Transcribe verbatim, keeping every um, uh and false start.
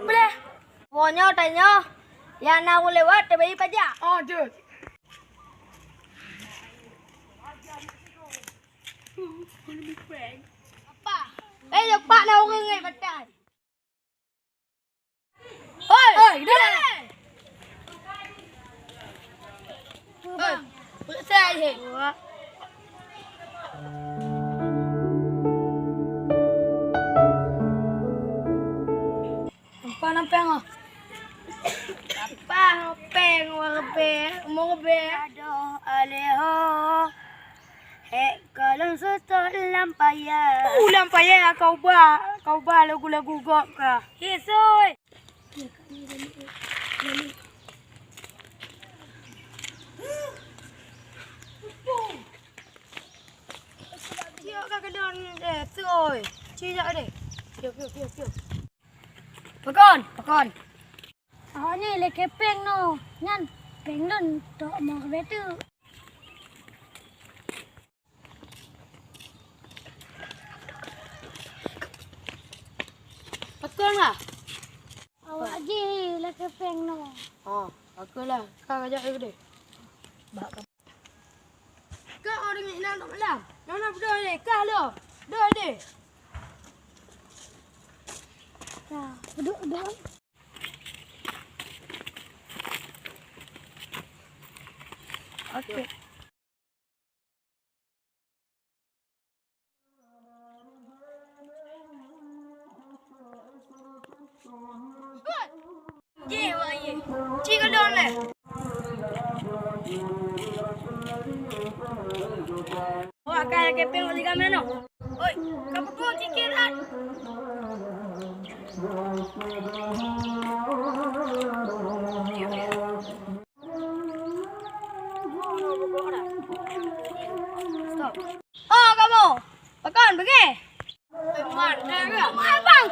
Boleh. Nyoe tanyoe, nyang na ureueng lewat tabri pajak. Oh, jeuet. Apa? Eh, lepak na ureueng ngai batai. Oi, oi, dah. Oi, periksa aja. Apa nampak ngah? Apa hopeng warbe, morbe? Aduh, aleho. Hek kalon seutôt lam paya. Uh, lam paya kau ba, kau ba lagu-lagu gob ka. Kisoi. Ciok ka keudon deh, soi. Ciok deh. Ciok, ciok, ciok, ciok. Pakon, pakon. Awak nyoe lé kepeng no. Nyan peng lôn tok mah beutôi. Pakon lah. Awak jih lé kepeng no. Ha, pakon lah. Ka kajak lé keudeh. Bak Kak, orang ingat nak malam. Nona beudôh deh, kah lo. Dôh deh. Nah, duduk, duduk. Oke. Jih, wak ye. Ci keudong lé. Wak kai kepeng wak tiga meno. Oi, ka pukul cikit ah. Stop. Oh, kamoe. Pakon, beugèh? Bang.